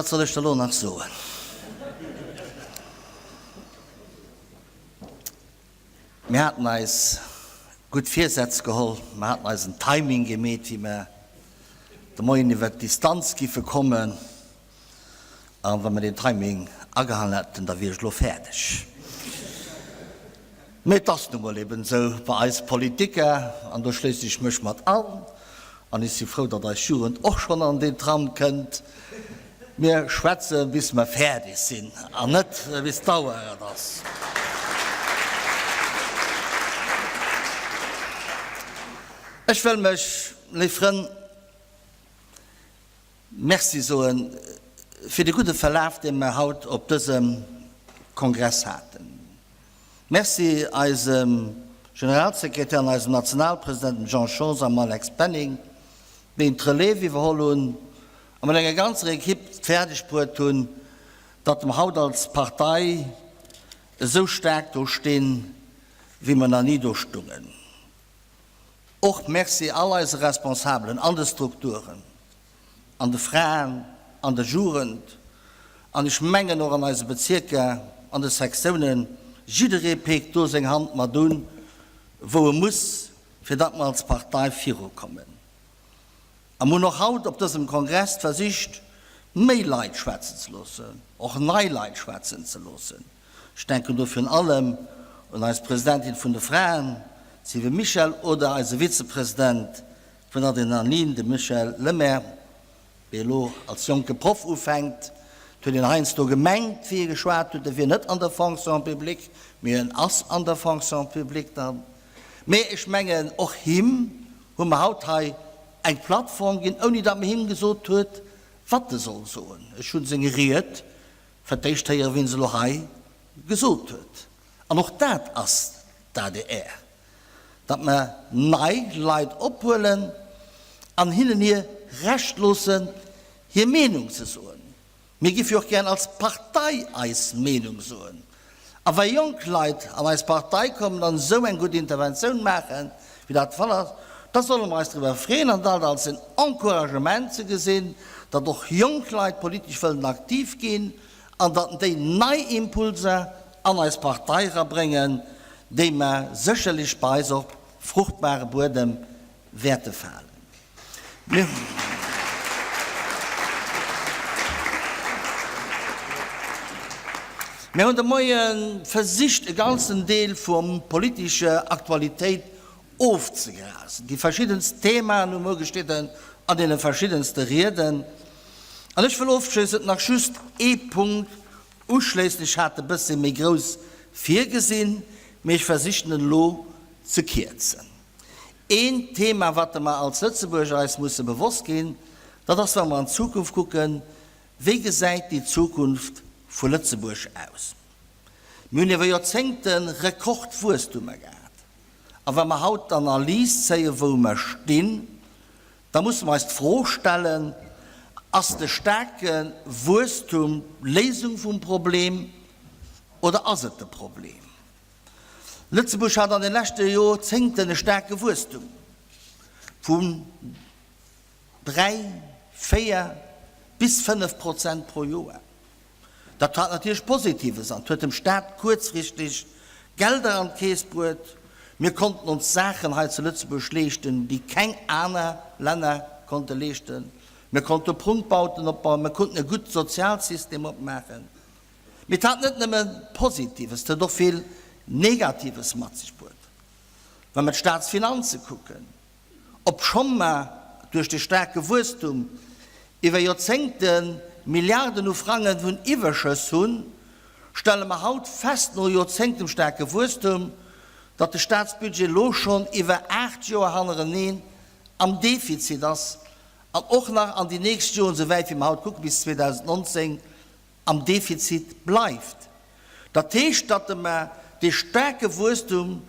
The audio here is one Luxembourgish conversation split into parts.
Wat soll ech da lo nach soen? Mir haten eis gutt Virsätz geholl, mer haten eis en Timing gemeet, wéi mer de Moien iwwert d'Distanz giffe kommen. A wa mer deen Timing agehalen hätten, da wier ech elo fäerdeg. Mee et ass nu mol eben esou bei eis Politiker, an do schléissen ech mech mat an, an ech si frou, datt eis Jugend och schonn an deen Tram kënnt, mir schwätze bis mer fäerdeg sinn an net bis d'Auer et ass. Ech wëll mech, léif Frënn, Merci soe fir de gudde Verlaf, dee mer haut op dësem Kongress haten. Merci eisem Generalsekretär an eisem Nationalpresident, dem Jean Schons a dem Alex Penning, déi d'Relève iwwerholl hunn a mat enger ganzer Equipe et fäerdeg bruet hunn, datt mer haut als Partei esou staark do stinn, wéi mer nach ni do stungen. Och Merci all eise Responsabelen an de Strukturen, an de Fraen, an der Jugend an ech mengen och an eise Bezierker, an de Sektiounen. Jidderee peekt do seng Hand mat un, wou e muss, fir datt mer als Partei virukommen. A mer hunn och haut op dësem Kongress versicht, méi Leit schwätzen ze loossen, och nei Leit schwätzen ze loossen. Ech denken do virun allem un eis Presidentin vun de Fraen, d'Sylvie Mischel, oder eise Vizepresident vun Adrenalin, de Michel Lemaire, dee elo als jonke Proff ufänkt. Et huet een heiansdo gemengt, wéi e geschwat huet, e wier net an der Fonction publique, mee en ass an der Fonction publique dann. Mee ech mengen, och him hu mer haut hei eng Plattform ginn, ouni datt mer him gesot huet, wat e soll soen. Ech hu seng Ried fir d'éischt héieren, wéi en se elo hei gesot huet. An och dat ass d'ADR, datt mer nei Leit ophuelen an hinnen hir Recht loossen, hir Meenung ze soen. Mir géife jo och gären als Partei eis Meenung soen. A wa jonk Leit an eis Partei kommen an esou eng gutt Interventioun maachen, wéi dat de Fall ass, da solle mer eis driwwer freeën an dat als en Encouragement ze gesinn, datt och jonk Leit politesch wëllen aktiv ginn an datt déi nei Impulser an eis Partei erabréngen, déi mer sécherlech bei eis op fruchtbare Buedem wäerte falen. Mir Mir hunn de Moie versicht, e ganzen Deel vum politescher Aktualitéit ofzegrasen. Déi verschiddenst Themaen hu mer ugeschnidden an deene verschiddenste Rieden. An ech wëll ofschléissend nach just ee Punkt uschléissen. Ech hat e bësse méi grouss virgesinn, mee ech versichen en elo ze kierzen. Een Thema, wat mer als Lëtzebuerger eis musse bewosst ginn, dat ass, wa mer an d'Zukunft kucken, Wéi gesäit déi Zukunft vu Lëtzebuerg aus? Mir hunn iwwer Joerzéngte Rekordwuesstummer gehat. A wa mer haut d'Analys zéien, wou mer stinn, da musse mer eis d'Fro stellen, Ass de staarke Wuesstum d'Léisung vum Problem oder ass et de Problem? Lëtzebuerg hat an de leschte Joerzéngten e staarke Wuesstum vun 3, 4 bis 5 Prozent pro Joer. Dat hat natierlech Positives an huet dem Staat kuerzfristeg Gelder an d'Keess bruet. Mir konnten ons Saachen hei zu Lëtzebuerg leeschten, déi keng aner Länner konnte leeschten. Mir konnte Prunkbauten opbauen, mir konnten e gutt Sozialsystem opmaachen. Mee et hat net nëmme Positives, et huet och vill Negatives mat sech bruet. Wa mer d'Staatsfinanze kucken, obschonn mer duerch de staarke Wuesstum iwwer Joerzéngte Milliarden u Frangen vun Iwwerschëss hunn, stelle mer haut fest, no joerzéngtem staarke Wuesstum, datt de Staatsbudget elo schonn iwwer 8 Joer hannereneen am Defizit ass an och nach an déi nächst Joren, esouwäit wéi mer haut kucken, bis 2019, am Defizit bleift. Dat heescht, datt de mer dee staarke Wuesstum,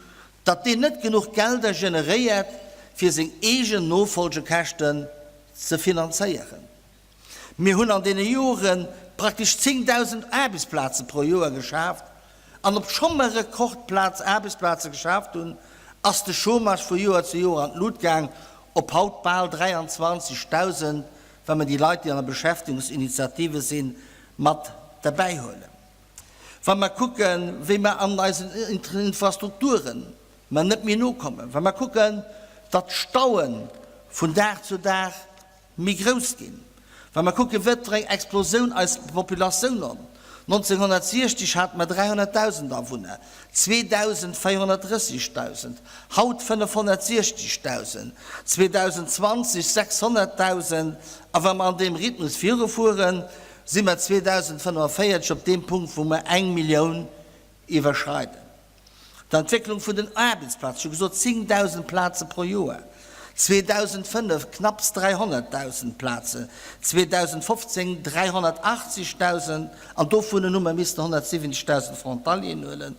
datt deen net genuch Gelder generéiert, fir seng eegen Nofolgekäschten ze finanzéieren. Mir hunn an deene Jore praktesch 10.000 Aarbechtsplaze pro Joer geschaaft, an obscho mer Rekordplaz Aarbechtsplaze geschaaft hunn, ass de Chômage vu Joer zu Joer an d'Lut gaang op haut bal 23.000. wa mer déi Leit, déi an der Beschäftigungsinitiative sinn, mat derbäihuelen. Wa mer kucken, wéi mer an eisen Infrastrukturen mer net méi nokommen, wa mer kucken, datt d'Staue vun Dag zu Dag méi grouss ginn. Wa mer kucken, wat fir eng Explosioun eis Populatioun on, 1960 hate mer 300.000 Awunner, 2430.000, haut 560.000, 2020 600.000, a wa mer an deem Rhythmus virufueren, si mer 2045 op deem Punkt, wou mer eng Millioun iwwerschreiden. D'Entwécklung vun den Aarbechtsplazen, ech hu gesot 10.000 Plaze pro Joer, 2005 knapps 300.000 Plazen, 2015 380.000, an dovunnen hu mer missten 170.000 Frontalieren huelen.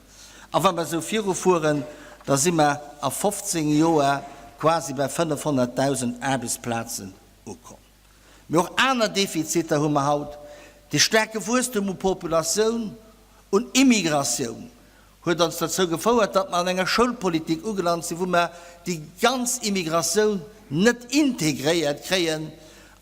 A wa mer esou virufueren, da si mer a 15 Joer quasi bei 500.000 Aarbechtsplazen ukomm. Mee och aner Defiziter hu mer haut, De staarke Wuesstum u Populatioun, un Immigratioun huet ons dozou gefouert, datt mer an enger Schoulpolitik ugelant sinn, wou mer déi ganz Immigratioun net integréiert kréien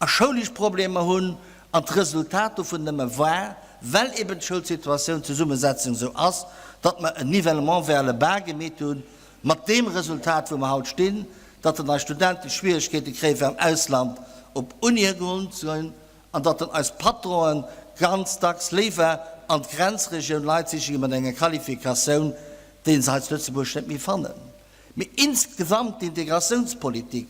a schoulesch Problemer hunn an d'Resultat dovun nëmme war, well eben d'Schoulsituatioun, d'Zesummesetzung esou ass, datt mer en Nivellement vers le bas gemeet hunn, mat deem Resultat, wou mer haut stinn, datt en eis Studente Schwieregkeete kréien, fir am Ausland op Unie geholl ze ginn an datt en eis Patronen ganz dacks léiwer an d'Grenzregioun Leit siche gi mat enger Qualifikatioun, déi se hei zu Lëtzebuerg net méi fannen. Mee insgesamt d'Integratiounspolitik,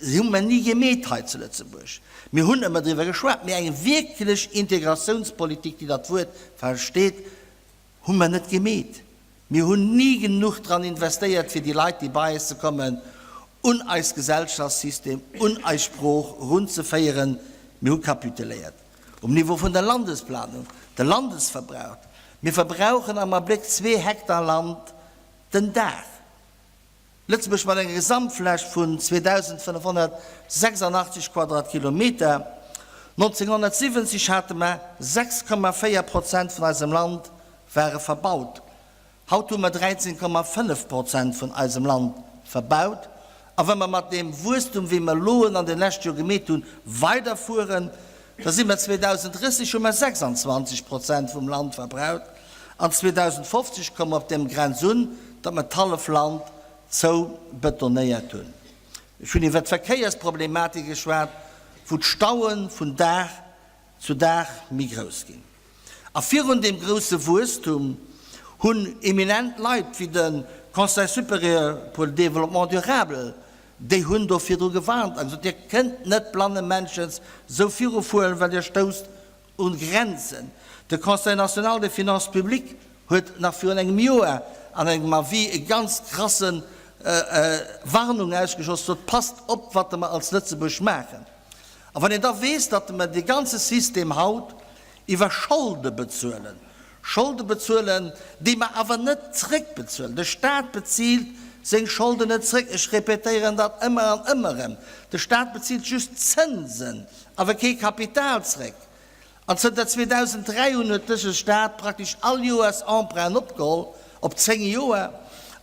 se hu mer ni gemeet hei zu Lëtzebuerg. Mir hunn ëmmer driwwer geschwat, mee eng wierklech Integratiounspolitik, déi dat Wuert versteet, Hu mer net gemeet. Mir hunn ni genuch dran investéiert, fir déi Leit, déi bei eis ze kommen, un eist Gesellschaftssystem, un eis Sprooch erunzeféieren. Mir hu kapituléiert um Niveau vun der Landesplanung, de Landesverbrauch. Mir verbrauchen am Abléck zwee Hektar Land den Dag. Lëtzebuerg mat enger Gesamtfläch vun 2.586 Quadratkilometer. 1970 hate mer 6,4 Prozent vun eisem Land ware verbaut. Haut hu mer 13,5 Prozent vun eisem Land verbaut. A wa mer mat deem Wuesstum, wéi mer elo en an de leschte Joer gemeet hunn, weiderfueren, da si mer 2030 hu mer 26 Prozent vum Land verbraut an 2050 komme mer op deem Grenz un, datt mer d'hallef Land zoubetonéiert hunn. Ech hunn iwwert d'Verkéiersproblematik geschwat, wou d'Staue vun Dag zu Dag méi grouss ginn. A virun deem grousse Wuesstum hunn eminent Leit wéi de Conseil supérieur pour le développement durable, déi hunn do virdru gewarnt a gesot, Dir kënnt net blannemännchens esou virufueren, well Dir stousst u Grenzen. De Conseil national des finances publiques huet nach virun engem Joer an engem Avis e ganz krasse Warnung ausgeschoss, sot, Passt op, wat mer als Lëtzebuerg maachen. A wann een da weess, datt mer dee ganze System haut iwwer Scholde bezuelen, Scholde bezuelen, déi mer awer net zréckbezuelen, de Stat bezilt seng Scholden net zréck, ech répétéieren dat ëmmer an ëmmer erëm, de Stat bezilt just d'Zënsen, awer kee Kapital zréck. An zënter 2003 un huet dëse Stat praktesch all Joers Emprunten opgeholl, op 10 Joer,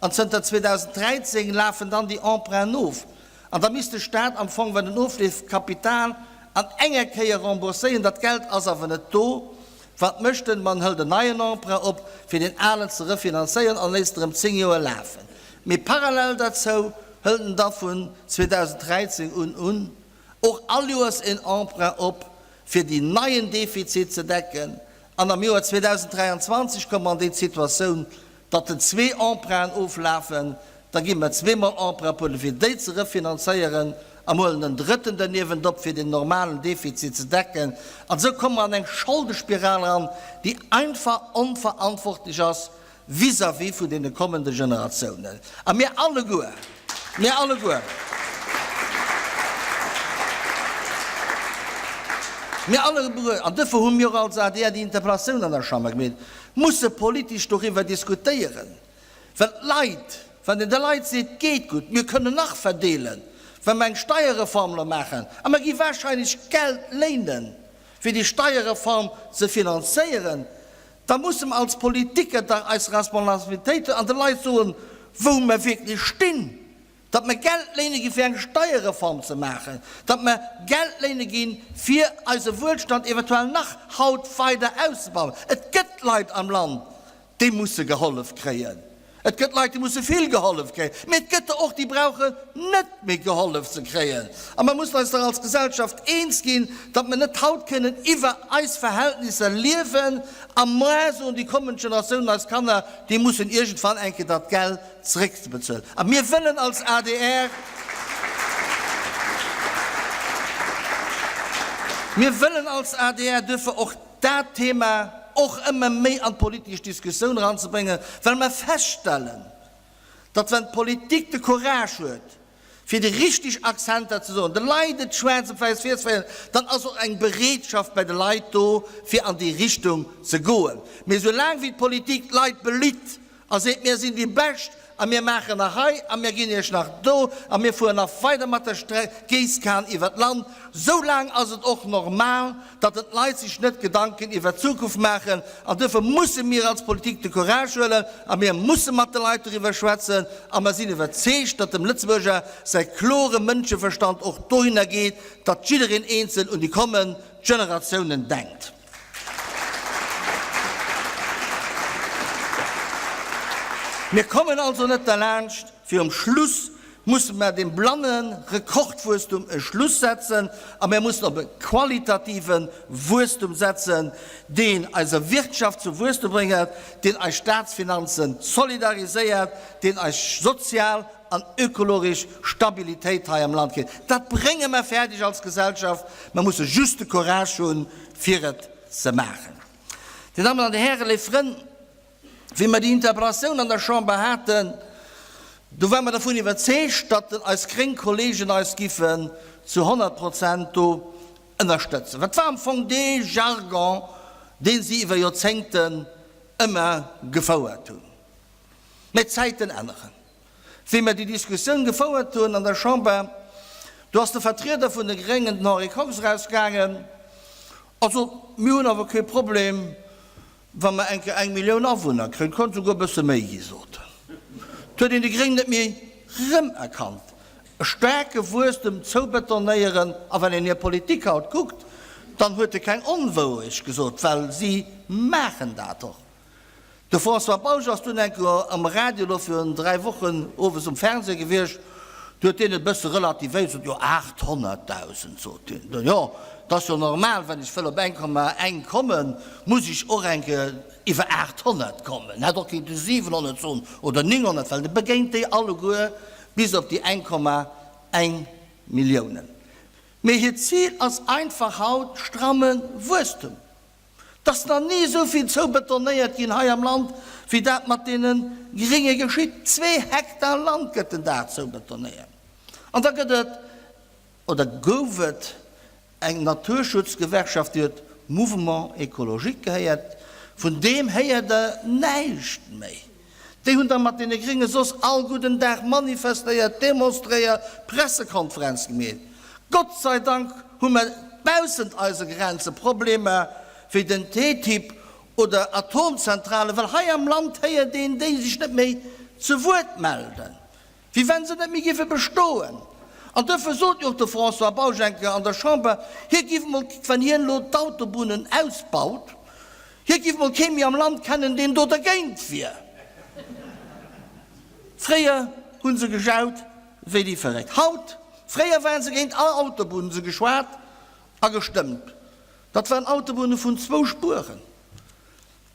an zënter 2013 lafen dann déi Emprunten of. An da misst de Staat am Fong, wann en ofleeft, d'Kapital an enger Kéier rembourséieren. Dat Geld ass awer net do. Wat mécht en? Ma en hëlt en neien Emprunt op, fir deen alen ze refinanzéieren an léisst erëm 10 Joer lafen. Mee parallel derzou hëlt en da vun 2013 un un och all Joers en Emprunt op, fir deen neien Defizit ze decken. An am Joer 2023 komme mer an déi Situatioun, datt den zwee Emprunten oflafen, da gi mer zweemol Emprunt op huelen, fir déi ze refinanzéieren, a mer huelen en drëtten derniewent op, fir den normalen Defizit ze decken. An esou komme mer an eng Scholdespiral eran, déi einfach onverantwortlech ass vis-à-vis vun deene kommende Generatiounen. A mir alleguer, mir alleguer, mir alleguer, an duerfir hu mir och als adr déi Interpellatioun an der Chamber gemeet, musse politesch doriwwer diskutéieren, well d'Leit, wann een de Leit seet, geet gutt, mir kënnen nach verdeelen, wa mer eng Steierreform elo maachen, a mer gi wahrscheinlech Geld léinen, fir déi Steierreform ze finanzéieren, da musse mer als Politiker dach eis Responsabilitéit huelen an de Leit soen, wou mer wierklech stinn. Datt mer Geld léine gi fir eng Steierreform ze maachen, datt mer Geld léine gi fir eise Wuelstand eventuell nach haut weider auszebauen. Et gëtt Leit am Land, déi musse gehollef kréien. Et gëtt Leit, déi musse vill gehollef kréien, mee et gëtt der och, déi brauchen net méi gehollef ze kréien. A mer mussen eis dach als Gesellschaft eens ginn, datt mer net haut kënnen iwwer eis Verhältnisser liewen a moar soen déi kommend Generatiounen, eis Kanner, déi mussen iergendwann eng Kéier dat Geld zeréckzebezuelen. A mir wëllen als adr, mir wëllen als adr duerfir och dat Thema och ëmmer méi an d'politesch Diskussioun eranzebréngen, well mer feststellen, datt wann d'Politik de Courage huet, fir déi richteg Accenter ze soen, de Leit et schwaarz op wäiss virzeféieren, dann ass och eng Bereetschaft bei de Leit do, fir an déi Richtung ze goen. Mee soulaang wéi d'Politik d'Leit belitt a seet, mir sinn déi Bescht a mir maachen nach hei a mir ginn Iech nach do a mir fueren nach weider mat der Géisskan iwwer d'Land, sou laang ass et och normal, datt den d'Leit sech net Gedanken iwwer d'Zukunft maachen. An duerfir musse mir als Politik de Courage huelen a mir musse mat de Leit doriwwer schwätzen a mer sinn iwwerzeegt, datt dem Lëtzebuerger säi klore Mënscheverstand och dohinner geet, datt jiddereen eenzel un déi kommend Generatiounen denkt. Mir kommen also net derlaanscht, fir um Schluss musse mer deem blanne Rekordwuesstum e Schluss setzen a mir mussen op e qualitative Wuesstum setzen, deen eiser Wirtschaft zum Wuesstum brénget, deen eis Staatsfinanzen solidariséiert, deen eis sozial an ökologesch Stabilitéit hei am Land kritt. Dat brénge mer fäerdeg als Gesellschaft, mer musse just de Courage hunn, fir et ze maachen. Dir Dammen an Dir Hären, léif Frënn, wéi mer déi Interpellatioun an der Chamber haten, do ware mer dervun iwwerzeegt, datt eis gréng Kollegen eis giffen zu 100 Prozent do ënnerstëtzen. Wat war am Fong dee Jargon, dee si iwwer Joerzéngten ëmmer gefouert hunn? Mä d'Zäiten änneren. Wéi mer déi Diskussioun gefouert hunn an der Chamber, do ass de Vertrieder vun de Gréngen, den Henri Kox, erausgaangen, Also, mir hunn awer kee Problem, wa mer eng Kéier eng Millioun Awunner kréien. Et konnt esouguer e bësse méi gi, sot en. Et huet een déi Gréng net méi erëmerkannt. E staarke Wuesstem zoubetonéieren, a wann een hir Politik haut kuckt, dann huet e keng Onwourecht gesot, well si maachen dat och. De François Bausch ass dunn eng Kéier am Radio elo virun 3 Wochen owes um Fernseh gewiescht, do huet deen et e bësse relativéiert, sot, jo 800.000, sot hien, jo et ass jo normal, wann ech wëll op 1,1 kommen, muss ech och eng Kéier iwwer 800 kommen. En hätt och kinnte 700 soen oder 900, well e begéint déi alleguer bis op déi 1,1 Milliounen. Mee hiert Zil ass einfach haut stramme Wuesstum. 't ass nach ni esou vill zoubetonéiert ginn hei am Land, wéi dat mat deene Gringe geschitt. Zwee Hektar Land gëtt den Dag zoubetonéiert. An da gëtt et, oder gouf et, eng Naturschutzgewerkschaft, déi huet Mouvement Écologique gehéiert. Vun deem héiert Der näischt méi. Déi hunn da mat deene Gringe soss all gudden Dag manifestéiert, demonstréiert, Pressekonferenze gemeet. Gott sei Dank hu mer baussent eise Grenze Problemer wéi den TTIP oder Atomzentralen, well hei am Land héiert een déi sech net méi zu Wuert melden. Wéi wenn se net méi géife bestoen. An duerfir sot jo och de François Bausch eng Kéier an der Chamber, hie giff emol, wann hien elo d'Autobunnen ausbaut, hie giff emol kee méi am Land kennen, deen do dergéint wier. Fréier hu se gejaut wéi déi Verréckt. Haut, fréier waren se géint all Autobunn, se geschwat a gestëmmt. Dat waren Autobunne vun zwou Spueren.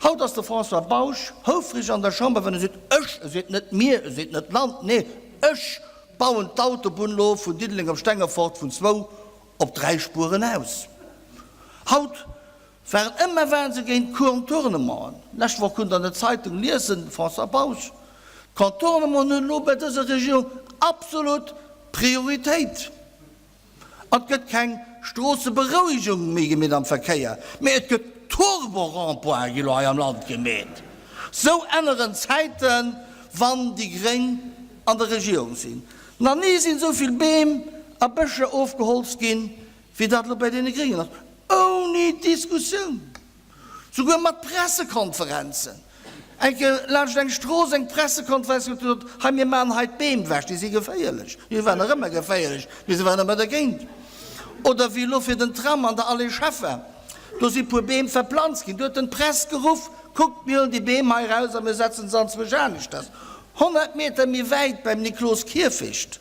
Haut ass de François Bausch houfreg an der Chamber, wann e seet, ech, e seet net mir, e seet net d'Land, nee, ech bauen d'Autobunn elo vun Diddeleng op Stengefort vun zwou op dräi Spueren aus. Haut waren ëmmer waren se géint Contournementen. Lescht Woch konnt an der Zeitung liesen, de François Bausch, d'Contournementen hunn elo bei dëser Regierung absolut Prioritéit. Et gëtt keng Stroosseberouegung méi gemeet am Verkéier, mee et gëtt Turbo-Rond-pointe gi lo hei am Land gemeet. Sou änneren d'Zäiten, wann déi Gréng an der Regierung sinn. Nach ni sinn esou vill Beem a Bëscher ofgeholzt ginn, wéi dat elo bei deene Gréngen ass, ouni Diskussioun. Souguer mat Pressekonferenzen. Eng Kéier laanscht eng Strooss eng Pressekonferenz huet gesot, hei mir maachen hei d'Beem ewech, déi si geféierlech. Déi waren nach ëmmer geféierlech, mee se waren ëmmer dergéint. Oder wéi elo fir den Tram an der Allée Scheffer, do si puer Beem verplanzt ginn, do huet en d'Press geruff, kuckt mir huelen déi Beem hei eraus a mir setzen se anzwousch aneschters. 100 Meter méi wäit beim Niklos-Kierfecht,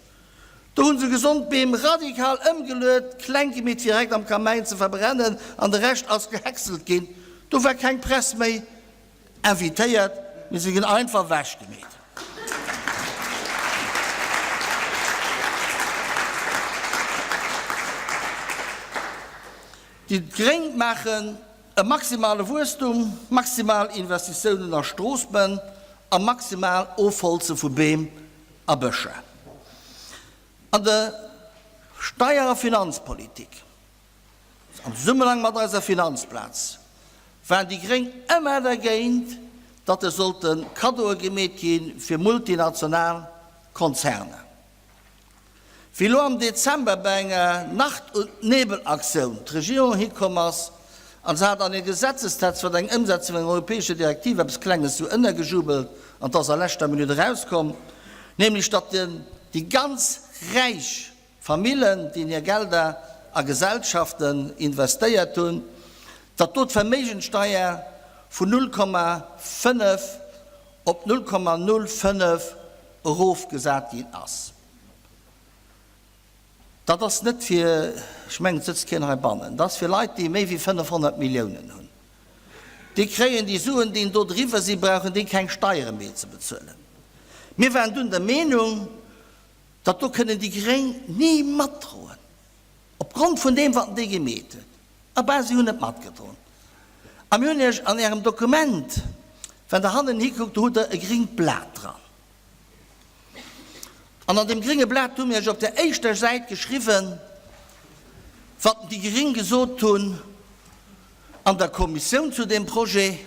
do hu se gesond Beem radikal ëmgeluet, kleng gemeet fir direkt am Kamäin ze verbrennen an de Rescht ass gehäckselt ginn. Do war keng Press méi. Invitéiert, mee se ginn einfach ewech gemeet. Déi Gréng maachen e maximale Wuesstum, maximal Investitiounen a Stroossbënn a maximal Ofholze vu Beem a Bëscher. An der Steier a Finanzpolitik Am Zesummenhang mat eiser Finanzplaz waren déi Gréng ëmmer dergéint, datt et sollte Kaddoe gemeet gi fir multinational Konzerner. Wéi elo am Dezember bei enger Nacht und Nebel-Aktioun d'Regierung hikomm ass an se hat an ee Gesetzestext, wat eng Ëmsetzung vun enger europäescher Direktiv, eppes Klenges sou ënnergejubelt an 't ass a leschter Minutt erauskomm, nämlech datt déi ganz Räich Famillen, déi hir Gelder a Gesellschaften investéiert hunn, datt do d'Verméigenssteier vun 0,5 op 0,05 erofgesat ginn ass. Dat ass net fir, ech mengen, et sëtzt keen heibannen, dat ass fir Leit, déi méi wéi 500 Milliounen hunn. Déi kréien déi Suen, déi do driwwer sinn, brauchen déi keng Steiere méi ze bezuelen. Mir waren dunn der Meenung, Dat do kënnen déi Gréng ni matdroen, opgrond vun deem, wat déi gemeet huet. A bah, si hunn et matgedroen. A mir hunn Iech an Ärem Dokument, wann Der hannen hikuckt, do hutt Der e gringt Blat dran. An an deem gringe Blat hu mir Iech op der éischter Säit geschriwwen, wat déi Gring gesot hunn, an der Kommissioun zu deem Projet.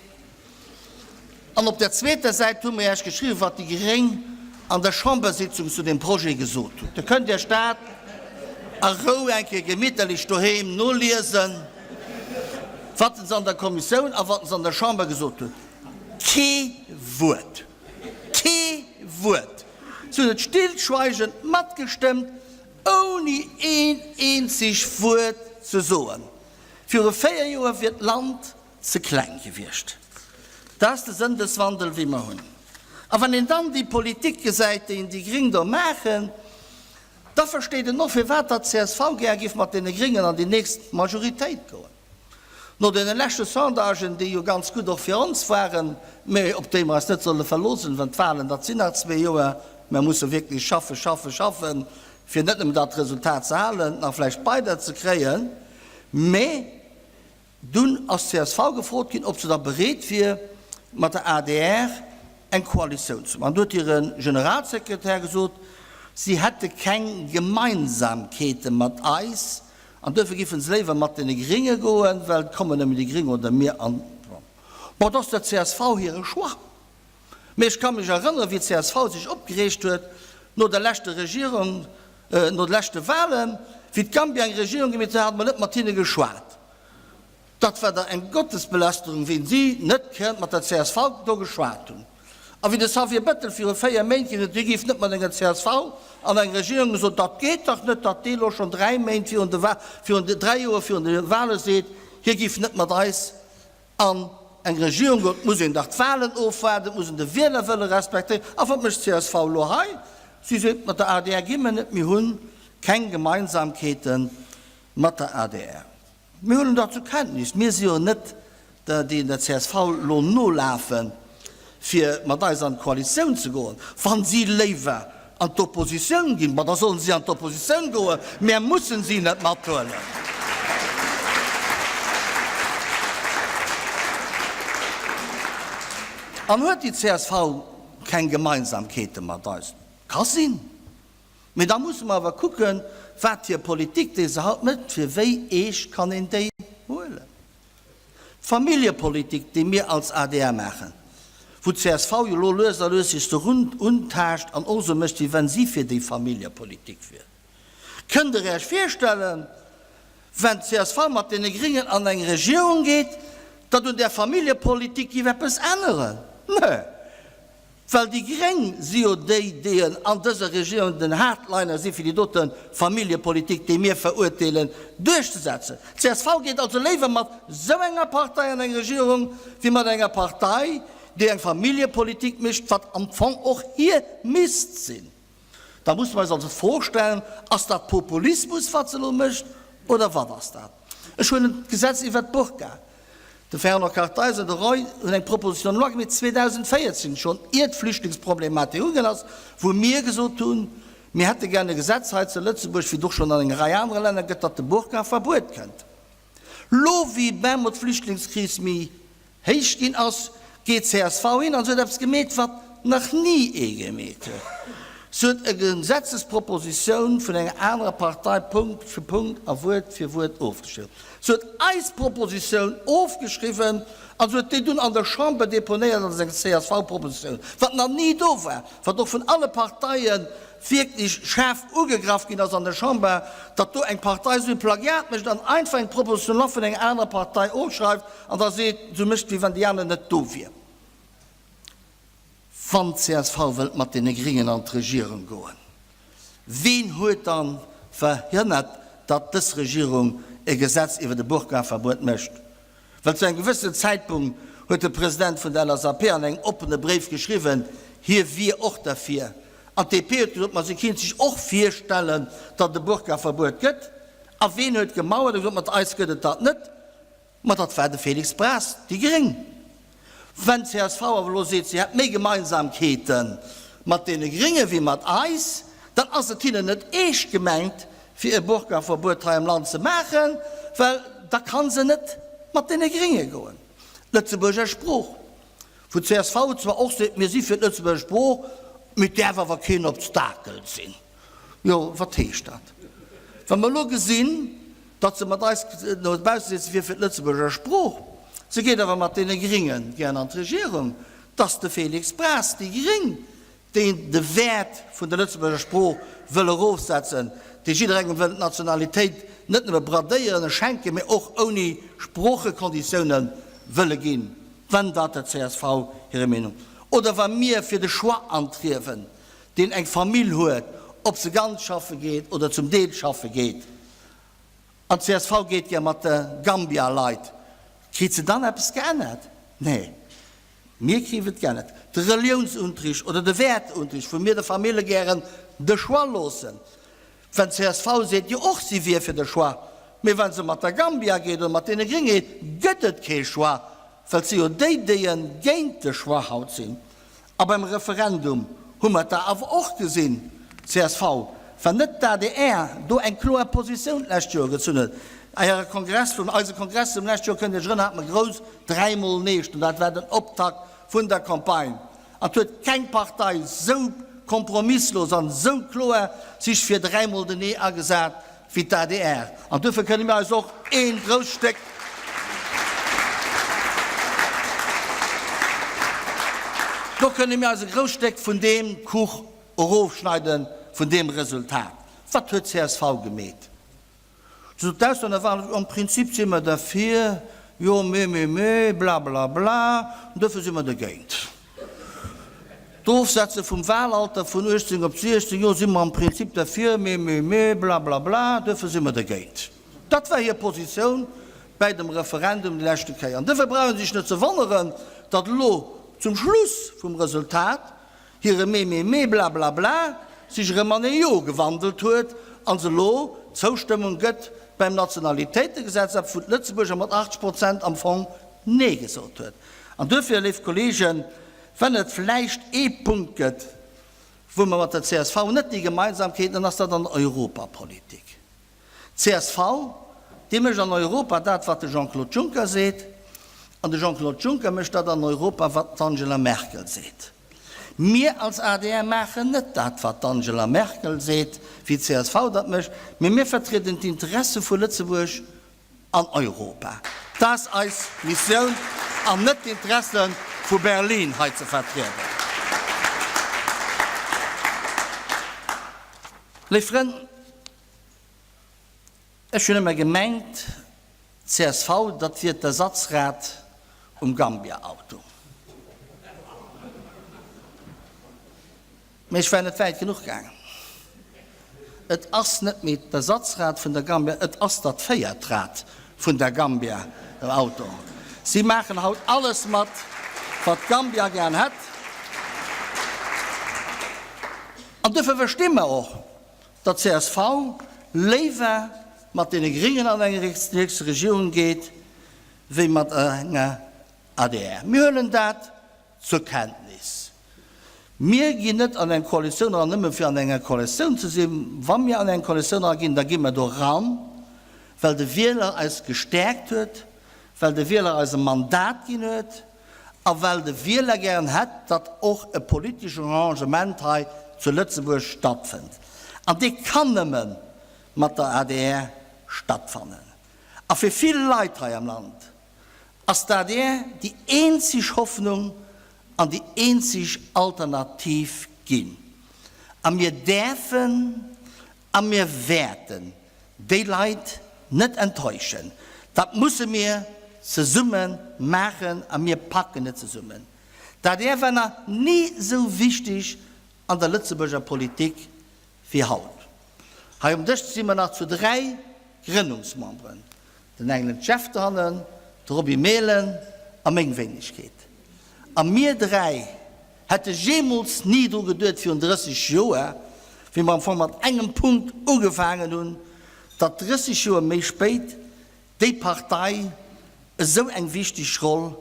An op der zweeter Säit hu mir Iech geschriwwen, wat déi Gréng an der Chambersitzung zu deem Projet gesot hunn. Da kënnt Iech dat a Rou eng Kéier gemitterlech doheem noliesen, wat se an der Kommissioun a wat se an der Chamber gesot hunn. Kee Wuert! Kee Wuert! Si hunn et stillschweigend matgestëmmt, ouni een eenzeg Wuert ze soen. Viru 4 Joer wier d'Land ze kleng gewiescht. Dat ass de Sëndeswandel, wéi mer hunn. A wann een dann déi Politik gesäit, déi déi Gréng do maachen, da versteet een och, firwat datt csv gär géif mat deene Gréngen an déi nächst Majoritéit goen. No deene leschte Sondagen, déi jo ganz gutt och fir ons waren, mä op déi mer eis net solle verloosen, well d'Wahlen, dat sinn nach zwee Joer, mer musse wierklech schaffen, schaffen, schaffen, fir net nëmmen dat Resultat ze halen, nach vläicht weider ze kréien, mä dunn ass csv gefrot ginn, ob se da bereet wier, mat der adr eng Koalitioun ze maachen. Do huet hire Generalsekretär gesot, si hätte keng Gemeinsamkeete mat eis an duerfir géife se léiwer mat deene Gringe goen, well et kommen nëmmen déi Gring oder mir an. Bon, et ass der csv hire Choix. Mee ech ka mech erënneren, wéi csv sech opgereegt huet no der leschter Regierung, no de leschte Wahlen, wéi d'Gambia eng Regierung gemeet huet, hate mer net mat hinne geschwat. Dat war der eng Gottesbelästerung, wéi si net kënnt mat der csv do geschwat hunn. A wéi de Xavier Bettel viru 4 Méint gesot huet, hie géif net mat enger csv an eng Regierung, gesot, dat geet dach net, datt dee lo schonn dräi Méint virun de, virun de, dräi Joer virun de Wahle seet, hie géif net mat eis An eng Regierung goen, et muss een dach d'Wahlen ofwaarden, et muss een de Wielerwëlle respektéieren. A wat mécht csv elo hei? Si seet, mat der adr gi mer net, mir hu keng Gemeinsamkeete mat der adr. Mir huelen dat zur Kenntnis. Mir si jo net der, déi der csv elo nolafen, fir mat eis an d'Koalitioun ze goen. Wa si léiwer an d'Oppositioun ginn, ma da sollen si an d'Oppositioun goen, mär mussen si net mathuelen. An huet déi csv keng Gemeinsamkeete mat eis? Ka sinn. Mee da musse mer awer kucken, wat hir Politik, déi se haut mécht, fir wéi eescht kann een déi huelen. D'Familljepolitik, déi mir als adr maachen, wou d'CSV jo elo lues a lues sech dorun untaascht an och esou mécht, wéi wenn si fir déi Familljepolitik wier. Kënnt Der Iech virstellen, wenn d'CSV mat deene Gringen an eng Regierung geet, datt un där Familljepolitik géif eppes änneren? Nee! Well déi Gréng si jo déi, déi an dëser Regierung den Hardliner si fir déi dote Familljepolitik, déi mir verurteelen, duerchzesetzen. D'CSV geet also léiwer mat esou enger Partei an eng Regierung, wéi mat enger Partei, déi eng Familljepolitik mécht, wat am Fong och hir misst sinn. Da musse mer eis also d'Fro stellen, Ass dat Populismus, wat se elo mécht, oder wat ass dat? Ech huelen d'Gesetz iwwert d'Burka. De Fernand Kartheiser an de Roy hunn eng Proposition de loi gemeet 2014 schonn, ier d'Flüchtlingsproblematik ugaangen ass, wou mir gesot hunn, mir hätte gär e Gesetz hei zu Lëtzebuerg, wéi et och schonn an enger Rei anere Länner gëtt, datt de Burka-Verbuet kënnt. Lo wéi bemol d'Flüchtlingskris méi héich ginn ass, geet csv hin an se huet eppes gemeet, wat nach ni ee gemeet huet, se huet e Gesetzespropositioun vun enger anerer Partei Punkt fir Punkt a Wuert fir Wuert ofgeschriwwen. Se huet eis Propositioun ofgeschriwwen a se huet déi dunn an der Chamber deponéiert als eng CSV-Propositioun, wat nach ni do war, wat och vun alle Parteie wierklech schaarf ugegraff ginn ass an der Chamber, datt do eng Partei esou e Plagiat mécht an einfach eng Proposition de loi vun enger anerer Partei ofschreift an da seet, esou mécht, wéi wann déi aner net do wier. Wann csv wëllt mat deene Gringen an d'Regierung goen, ween huet dann verhënnert, datt dës Regierung e Gesetz iwwer e Burkaverbuet mécht? Well zu engem gewëssenen Zäitpunkt huet de President vun der LSAP an engem oppene Bréif geschriwwen, hie wier och derfir. An d'DP huet gesot, ma si kéint sech och virstellen, datt et e Burkaverbuet gëtt. A ween huet gemauert a gesot, mat eis gëtt et dat net? Ma dat war de Félix Braz, déi gréng. Wenn csv awer elo seet, si hätt méi Gemeinsamkeete mat deene Grénge wéi mat eis, dann ass et hinnen net eescht gemengt, fir e Burkaverbuet hei am Land ze maachen, well da ka se net mat deene Grénge goen. D'Lëtzebuerger Sprooch, wou csv zwar och seet, mir si fir d'Lëtzebuerger Sprooch, mee et däerf awer keen Obstakel sinn. Jo, wat heescht dat? Wa mer elo gesinn, datt se mat eis no bausse seet, se wier fir d'Lëtzebuerger Sprooch, se geet awer mat deene Gringe gären an d'Regierung, datt de Félix Braz, déi Gréng, deen de Wäert vun der Lëtzebuerger Sprooch wëll erofsetzen, dee jidderengem wëll d'Nationalitéit net nëmme bradéieren a schenken, mee och ouni Sproochekonditioune wëlle ginn, wenn dat der csv hire Meenung, oder wa mir fir de Choix antriewen, deen eng Famill huet, ob se ganz schaffe geet oder zum Deel schaffe geet, an csv geet gär mat de Gambia-Leit, kritt se dann eppes geännert? Nee, mir kriff et geännert. De Reliounsunterricht oder de Wäerteunterricht, wou mir de Famille gären de Choix loossen, Wenn csv seet jo och si wier fir de Choix, mee wa se mat der Gambia geet oder mat deene Grénge geet, gëtt et kee Choix, well et si jo déi, déi géint de Choix haut sinn. A beim Referendum hu mer et da awer och gesinn, csv, wann net d'ADR do eng kloer Positioun d'lescht Joer gezunn huet. Äre Kongress vum, eise Kongress vum lescht Joer, kënnt Iech erënneren, hat mer grouss dräimol Nee stoen. Dat war den Optakt vun der Campagne. An et huet keng Partei esou kompromisslos an esou kloer sich fir dräimol den Nee agesat wéi d'ADR. An duerfir kënne mir eis och ee grousst Stéck. Do kënne mir eis e grousst Stéck vun deem Kuch erofschneiden, vun deem Resultat. Wat huet csv gemeet? Sou d'Auslänner waren, am Prinzip si mer derfir, jo mee, mee, mee, blablabla, duerfir si mer dergéint. D'Ofsetze vum Wahlalter vun 18 op 16 Joer si mer am Prinzip derfir, mee, mee, mee, blablabla, duerfir si mer dergéint. Dat war hir Positioun bäi dem Referendum déi leschte Kéier. An duerfir brauch ee sech net ze wonneren, datt elo zum Schluss vum Resultat hire Mee, Mee, Mee, Blablabla sech erëm an ee Jo gewandelt huet an se elo d'Zoustëmmung gëtt beim Nationalitéitegesetz, eppes wou d'Lëtzebuerger mat 80 Prozent am Fong Nee gesot huet. An duerfir, léif Kolleegen, wenn et vläicht ee Punkt gëtt, wou mer mat der csv net déi Gemeinsamkeeten, dann ass dat an der Europapolitik. Csv, déi mécht an Europa dat, wat de Jean-Claude Juncker seet, an de Jean-Claude Juncker mécht dat an Europa, wat d'Angela Merkel seet. Mir als adr maachen net dat, wat d'Angela Merkel seet, wéi csv dat mécht, mee mir vertrieden d'Interesse vu Lëtzebuerg an Europa. Dat ass eis Missioun an net d'Interesse vu Berlin hei ze vertrieden. Léif Frënn, Ech hunn ëmmer gemengt, csv, dat wier d'Ersatzrad um Gambia-Auto. Mee ech war net wäit genuch gaangen. Et ass net méi d'Ersatzrad vun der Gambia, et ass dat véiert Rad vun der Gambia, den Auto. Si maachen haut alles mat, wat d'Gambia gären hätt. An duerfir versti mer och, datt csv léiwer mat deene Gringen an eng nächst Regierung geet, wéi mat enger adr. Mir huelen dat Zur Kenntnis. Mir ginn net an eng Koalitioun eran, nëmme fir an enger Koalitioun ze sinn. Wa mir an eng Koalitioun eraginn, da gi mer do eran, well de Wieler eis gestäerkt huet, well de Wieler eis e Mandat ginn huet a well de Wieler gären hätt, datt och e politeschen Arrangement hei zu Lëtzebuerg stattfënnt. An dee kann nëmme mat der adr stattfannen. A fir vill Leit hei am Land ass d'ADR déi eenzeg Hoffnung an déi eenzeg Alternativ ginn. A mir däerfen a mir wäerten déi Leit net enttäuschen. Dat musse mir zesumme maachen a mir packen et zesummen. D'adr war nach ni esou wichteg an der Lëtzebuerger Politik wéi haut. Hei um Dësch si mer nach zu 3 Grënnungsmemberen, den Engelen Jeff dohannen, de Roby Mehlen a meng Wéinegkeet. A mir 3 hätte jeemools ni dru geduet virun 30 Joer, wéi mer am Fong mat engem Punkt ugefaangen hunn, datt 30 Joer méi spéit déi Partei esou eng wichteg Roll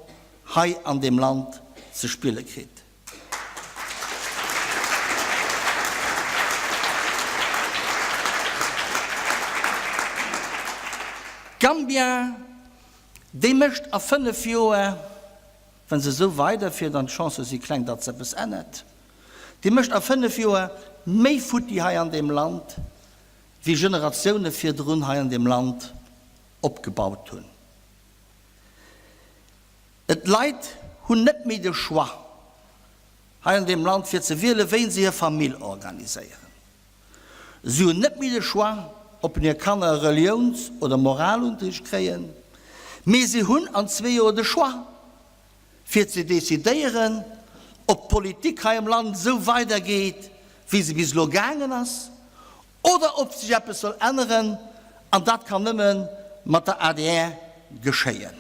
hei an deem Land ze spille kritt. D'Gambia, déi mécht a 5 Joer, wa se esou weiderfiert, an d'Chancë si kleng, datt se eppes ännert, déi mécht a 5 Joer méi futti hei an deem Land, wéi Generatioune virdrun hei an deem Land opgebaut hunn. D'Leit hunn net méi de Choix hei an deem Land fir ze wielen, wéi se hir Famill organiséieren. Si hunn net méi de Choix, ob hir Kanner Reliouns oder Moralunterricht kréien, mee si hunn an zwee Joer de Choix fir ze decidéieren, ob d'Politik hei am Land esou weidergeet, wéi se bis elo gaangen ass, Oder ob sech eppes soll änneren, an dat kann nëmme mat der adr geschéien.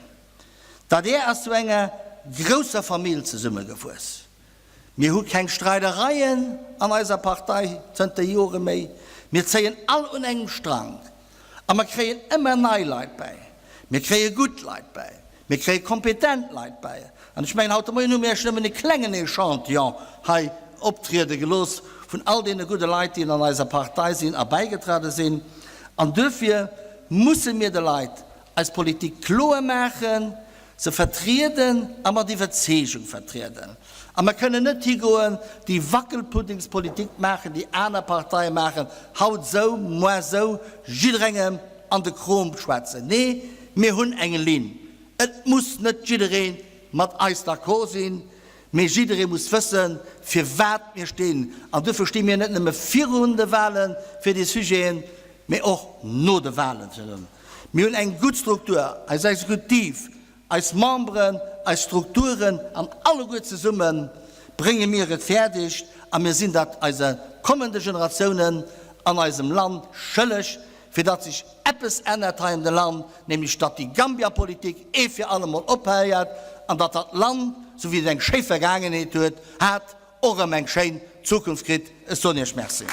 D'adr ass zu enger grousser Famill zesummegewuess. Mir hu keng Streidereien an eiser Partei zënter Jore méi. Mir zéien all un engem Strang a mer kréien ëmmer nei Leit bäi. Mir kréie gutt Leit bäi. Mir kréie kompetent Leit bäi. An ech mengen, haut de Moien hu mir Iech nëmmen e klengen Echantillon hei optriede gelooss vun all deene gudde Leit, déi an eiser Partei sinn a bäigetrade sinn. An duerfir musse mir de Leit eis Politik kloer maachen, se vertrieden a mat Iwwerzeegung vertrieden. A mer kënnen net higoen, déi Wackelpuddingspolitik maachen, déi aner Parteie maachen, haut esou, moar esou, jidderengem an de Krom schwätzen. Nee, mir hunn eng Linn. Et muss net jidderee mat eis d'accord sinn, mee jidderee muss wëssen, firwat mir stinn. An duerfir sti mir net nëmme virun de Wahle fir déi Sujeten, mee och no de Wahlen. Mir hunn eng gutt Struktur, eis Exekutiv, eis Memberen, eis Strukturen an alleguer zesumme brénge mir et fäerdeg, a mir sinn dat eise kommende Generatiounen an eisem Land schëlleg, fir datt sech eppes ännert hei an de Land, nämlech datt déi Gambia-Politik ee fir allemol ophéiert an datt dat Land, esou wéi et eng schéi Vergaangenheet huet, hat, och erëm eng schéin Zukunft kritt. Ech soen Iech Merci.